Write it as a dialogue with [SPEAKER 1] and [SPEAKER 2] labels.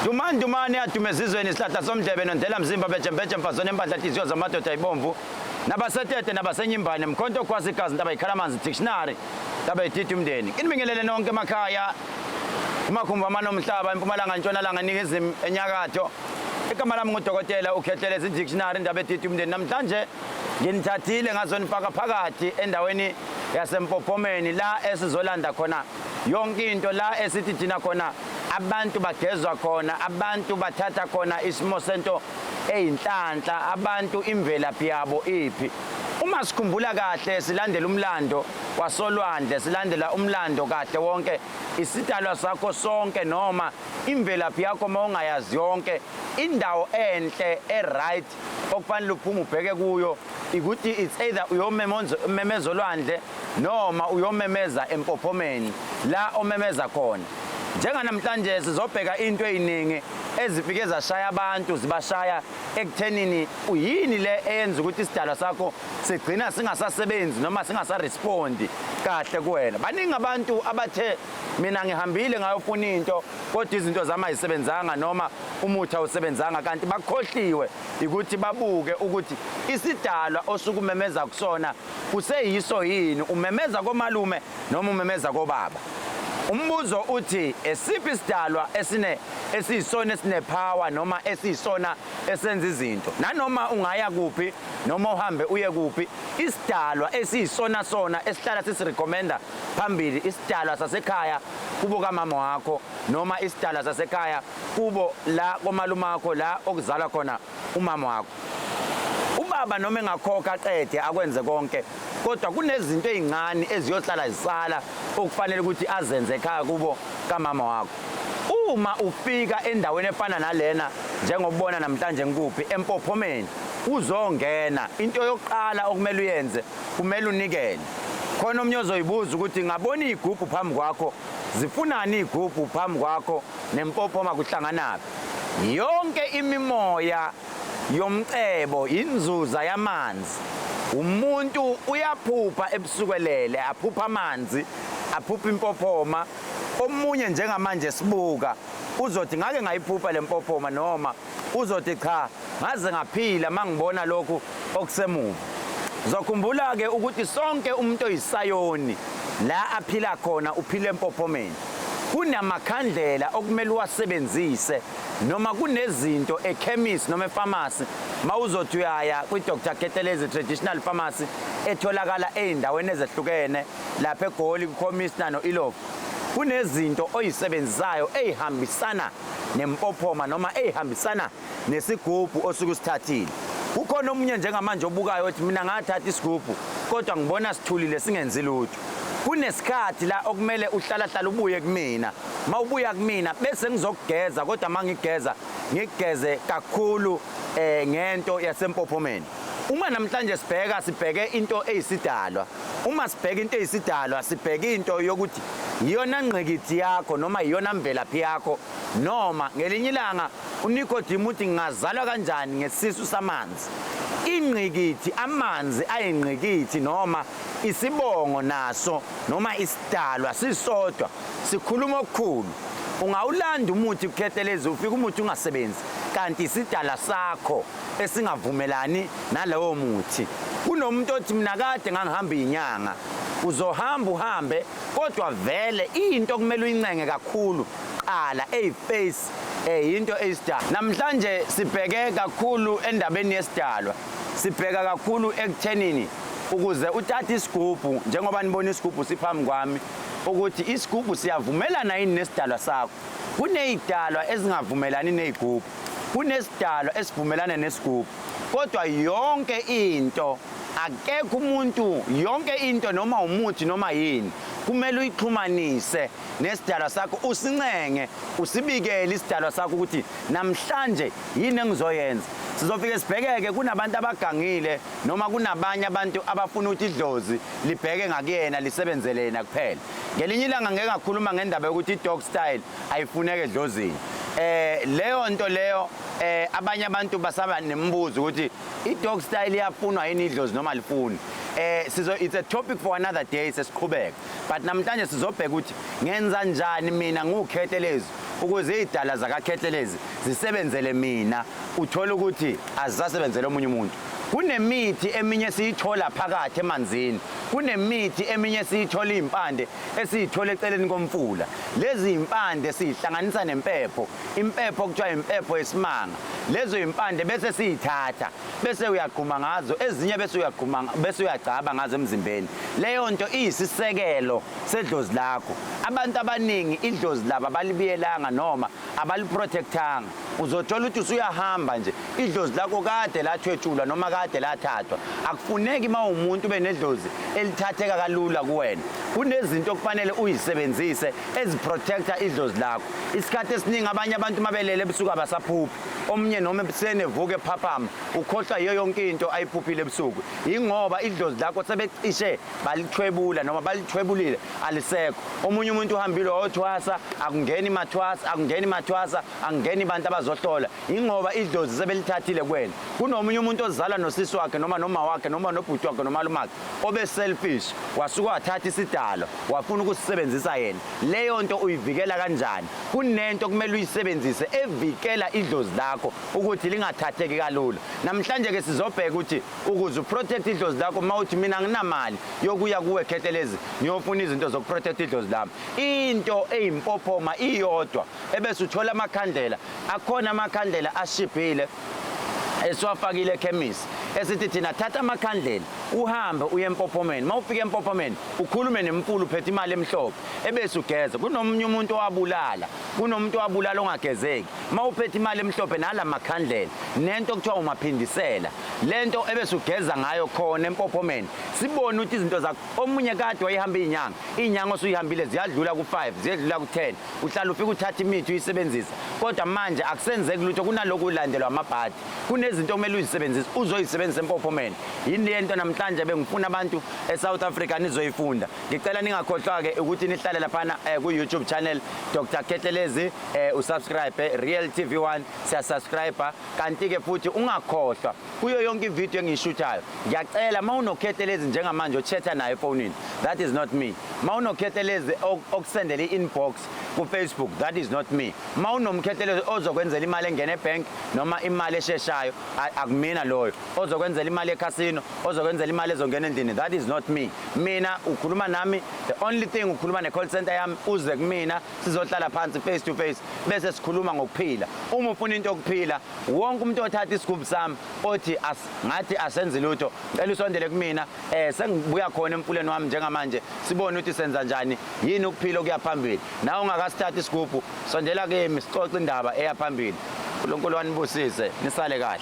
[SPEAKER 1] Dumani dumani yadume ezizweni isihlahla somdlebe nondela mzimba bejembeje mfazone empahla nhliziyo zamadoda ibomvu nabasetete nabasenyimbane mkhonto okhwasa igazi ntaba ikhalamanzi dictionary ntaba idida umndeni. Kinibingelele nonke emakhaya kumakhumbi amanomhlaba empumalanga ntshonalanga ningizimu enyakatho. Igama lami ngudokotela uKhehlelezi dictionary indaba edida umndeni. Namhlanje nginithathile ngazonifaka phakathi endaweni yaseMpophomeni la esizolanda khona yonke into la esithi thina khona abantu bagezwa khona, abantu bathatha khona isimo sento eyinhlanhla, abantu imvelaphi yabo iphi. Uma sikhumbula kahle silandela umlando wasolwandle, silandela umlando kahle wonke, isidalwa sakho sonke noma imvelaphi yakho uma ungayazi yonke, indawo enhle e-right okufanele uphume ubheke kuyo ukuthi it's either uyomemeza olwandle noma uyomemeza empophomeni la omemeza khona. Njenganamhlanje sizobheka into eziningi ezifike zashaya abantu, zibashaya ekuthenini uyini le eyenza ukuthi isidalwa sakho sigcina singasasebenzi noma singasarespondi kahle kuwena. Baningi abantu abathe mina ngihambile ngayofuna into kodwa izinto zami ayisebenzanga noma umuthi awusebenzanga, kanti bakhohliwe ukuthi babuke ukuthi isidalwa osukumemeza kusona kuseyiso yini, umemeza komalume noma umemeza kobaba. Umbuzo uthi esiphi isidalwa esine esiyisona esinepower noma esiyisona esenza izinto. Nanoma ungaya kuphi noma uhambe uye kuphi, isidalwa esiyisona sona esihlala sisirecommenda phambili isidalwa sasekhaya kubo kamama wakho noma isidalwa sasekhaya kubo la komalumakho la okuzalwa khona umama wakho. Ubaba noma engakhokha aqede akwenze konke, kodwa kunezinto ezincane eziyohlala zisala okufanele ukuthi azenze ekhaya kubo kamama wakho. Uma ufika endaweni efana nalena njengobona namhlanje ngikuphi eMpophomeni, uzongena, into yokuqala okumele uyenze kumele unikele. Khona omunye ozoyibuza ukuthi ngabona iy'gubhu phambi kwakho, zifunani iy'gubhu phambi kwakho nempophoma kuhlanganaphi? Yonke imimoya yomcebo inzuza yamanzi. Umuntu uyaphupha ebusuku elele, aphupha amanzi, aphupha impophoma. Omunye njengamanje sibuka uzothi ngake ngayiphupha le mpophoma, noma uzothi cha ngaze ngaphila mangibona lokhu okusemuva. Zokhumbula-ke ukuthi sonke umuntu oyisayoni la aphila khona uphila empophomeni. Kunamakhandlela okumele uwasebenzise noma kunezinto ekhemisi noma efamasi mawuzothi uyaya kwi-Dr Khehlelezi Traditional Pharmacy etholakala ey'ndaweni ezehlukene lapha eGoli kuCommissioner no-Ilovu, kunezinto oyisebenzisayo ey'hambisana nempophoma noma ey'hambisana nesigubhu osuke usithathile. Kukhona omunye njengamanje obukayo othi mina ngathatha isigubhu kodwa ngibona sithulile singenzi lutho. Kunesikhathi la okumele uhlalahlala ubuye kumina. Mawubuya kumina bese ngizokugeza, kodwa mangigeza ngigeze kakhulu ngento yasempophomeni. Uma namhlanje sibheka sibheke into eyisidalwa. Uma sibheka into eyisidalwa sibheke into yokuthi iyona ngqikithi yakho noma iyona mvelaphi yakho, noma ngelinye ilanga uNikodemu uthi ngingazalwa kanjani ngesisu samanzi. Ingqikithi, amanzi ayingqikithi noma isibongo naso noma isidalwa sisodwa sikhuluma okukhulu. Ungawulanda umuthi kuKhehlelezi ufike umuthi ungasebenzi, kanti isidalwa sakho esingavumelani nalowo muthi. Kunomuntu othi mina kade ngangihamba inyanga, uzohamba uhambe kodwa vele into okumele uyincenge kakhulu qala eyiface yinto eyisidalwa. Namhlanje sibheke kakhulu endabeni yesidalwa, sibheka kakhulu ekuthenini ukuze uthathe isigubhu njengoba nibona isigubhu siphambi kwami ukuthi isigubhu siyavumelana yini nesidalwa sakho. Kuney'dalwa ezingavumelani ney'gubhu, kunesidalwa esivumelana nesigubhu, kodwa yonke into akekho umuntu, yonke into noma umuthi noma yini kumele uyixhumanise nesidalwa sakho, usincenge usibikele isidalwa sakho ukuthi namhlanje yini engizoyenza. Sizofike sibhekeke kunabantu abagangile noma kunabanye abantu abafuna ukuthi idlozi libheke ngakuyena lisebenzele yena kuphela. Ngelinye ilanga ngeke ngakhuluma ngendaba yokuthi i-dog style ayifuneke edlozini. Leyo nto leyo abanye abantu basaba nemibuzo ukuthi i-dog style iyafunwa yini idlozi noma alifuni. Sizo it's a topic for another day sesiqhubeka. But namhlanje sizobheka ukuthi ngenza njani mina nguKhehlelezi Ukuze izidala zakaKhehlelezi zisebenzele mina, uthola ukuthi azisasebenzele omunye umuntu. Kunemithi eminye esiyithola phakathi emanzini, kunemithi eminye esiyithola iy'mpande esiyithola eceleni komfula. Lezi iy'mpande siyihlanganisa nempepho, impepho okuthiwa impepho yesimanga. Lezo iy'mpande bese siyithatha bese uyagquma ngazo, ezinye bese uyagquma bese uyagcaba ngazo emzimbeni. Leyo nto iyisisekelo sedlozi lakho. Abantu abaningi idlozi labo abalibiyelanga noma abaliprotectanga. Uzothola ukuthi usuyahamba nje idlozi lakho kade lathwetshulwa noma kade lathathwa. Akufuneki uma uwumuntu ube nedlozi elithatheka kalula kuwena. Kunezinto okufanele uyisebenzise eziprotecta idlozi lakho. Isikhathi esiningi abanye abantu uma belele ebusuku abasaphuphi. Omunye noma ekuseni evuka ephaphama ukhohlwa yiyo yonke into ayiphuphile ebusuku. Yingoba idlozi lakho sebecishe balithwebula noma balithwebulile, alisekho. Omunye umuntu uhambile wayothwasa, akungeni mathwasa, akungeni mathwasa, akungeni bantu abazohlola. Yingoba idlozi sebelithathile kuwena. Kunomunye umuntu ozalwa nosisi wakhe noma noma wakhe noma nobhuti wakhe noma malume wakhe obe selfish, wasuka wathatha isidalwa wafuna ukusisebenzisa yena. Leyo nto uyivikela kanjani? Kunento kumele uyisebenzise evikela idlozi lakho ukuthi lingathatheki kalula. Namhlanje ke sizobheka ukuthi ukuze uprotect idlozi lakho, uma uthi mina nginamali yokuya kuwe Khehlelezi ngiyofuna izinto zokuprotect idlozi lami, into eyimpophoma iyodwa, ebese uthola amakhandlela. Akhona amakhandlela ashibhile esiwafakile ekhemisi, esithi thina thatha amakhandlela uhambe uye empophomeni. Uma ufika empophomeni ukhulume nemfula uphethe imali emhlophe, ebese ugeza. Kunomunye umuntu owabulala, kunomuntu owabulala ongagezeki. Uma uphethe imali emhlophe nala makhandlela nento okuthiwa umaphindisela, lento ebese ugeza ngayo khona empophomeni, sibone ukuthi izinto zakho. Omunye kade wayehamba iy'nyanga, iy'nyanga osuyihambile ziyadlula ku-5, ziyedlula ku-10, uhlala ufike uthatha imithi uyisebenzisa, kodwa manje akusenzeki lutho. Kunalokhu ulandelwa amabhadi. Kunezinto okumele uyisebenzise, uzoyisebenzisa empophomeni. Yini le nto namhlanje bengifuna abantu e-South Africa nizoyifunda? Ngicela ningakhohlwa-ke ukuthi nihlale laphana ku-YouTube channel Dr Khehlelezi, usubscribe Real TV 1, siyasubscribe. Kanti-ke futhi ungakhohlwa kuyo yonke ividiyo engiyishuthayo, ngiyacela uma unoKhehlelezi njengamanje ochatha naye efonini, that is not me. Uma unoKhehlelezi okusendela i-inbox ku-Facebook, that is not me. Uma unomkhehlelezi ozokwenzela imali engena ebank noma imali esheshayo, akumina loyo. Ozokwenzela imali ekhasino, ozokwenzela imali ezongena endlini, that is not me. Mina ukhuluma nami, the only thing ukhuluma ne-call center yami, uze kumina sizohlala phansi face to face bese sikhuluma ngokuphila. Uma ufuna into yokuphila, wonke umuntu othatha isigubhu sami othi ngathi asenzi lutho, cela usondele kumina. Sengibuya khona emfuleni wami njengamanje, sibone ukuthi senza njani, yini ukuphila okuya phambili. Nawe ungakasithatha isigubhu, sondela kimi sixoxe indaba eya phambili. uNkulunkulu wanibusise, nisale kahle.